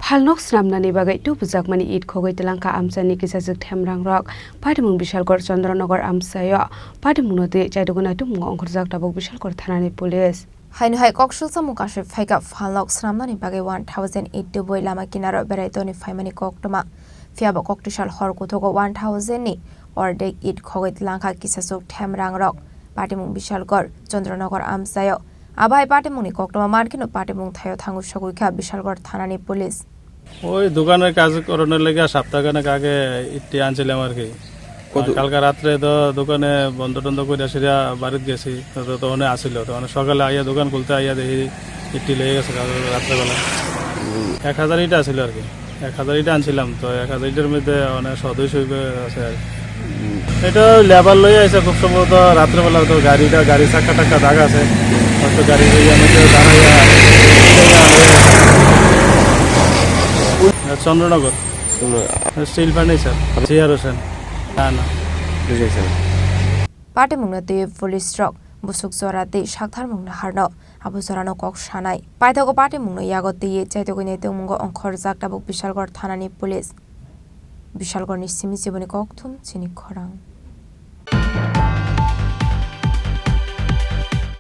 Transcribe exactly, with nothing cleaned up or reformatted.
Phalnok swnamnani bagwi tubujakmani it khogwi twlangkha amchaini kisachwk themrangrok. Patimung Bishalgor Chandranogor amchaio patimungno twi chaitugwi naitukmungo ongkhorjak tabuk Bishalgor thanani police. Haino hai koksul samung kasui phaikha phalnok swnamnani bagwi one thousand it tubui lama kinaro berai toni phaimani koktwma. Phiyaba koktwsal hor kuthugo one thousand ni ordek it khogwi twlangkha kisachwk themrangrok. Patimung Bishalgor Chandranogor amchaio. Abo hai patimungni koktwma mankheno patimung thaio thangwi sogwi kha Bishalgor thanani police. ওই দোকানের কাজ করানোর লেগে সপ্তাহখানেক আগে ইটটি আনছিলাম আর কি। কত? আর কালকে রাত্রে তো দোকানে বন্ধ টন্ধ করে সেটা বাড়িতে গেছি, তো, তো, তখন আসিল, তখন সকালে আইয়া দোকান খুলতে আইয়া দেখি ইটটি লেগে গেছে কাল রাত্রেবেলা। হুম। এক হাজার ইট আসিল আর কি, এক হাজার ইট আনছিলাম, তো এক হাজার ইটের মধ্যে মানে শো দুইশো ইট আছে আর কি। হুম। এটা ওই লেবার লই আইছে, খুব সম্ভবত রাত্রেবেলা তো গাড়িটা, গাড়ি চাক্কা টাক্কা দাগ আছে, হয়তো গাড়ি লইয়া মধ্যে দাঁড়াইয়া চন্দ্রনগর। স্টিল ফার্নিচার, জিয়ার হোসেন। না, না। বুঝেছেন। Patimungno twi police rok busuk jora tei saktharmung naharno abo jorano kok sanai. Paithago patimungno yago twiwi chaitugwi naitukmungo ongkhorjak tabuk Bishalgor thanani police. Bishalgorni simi jiboni kokthum chini khorang.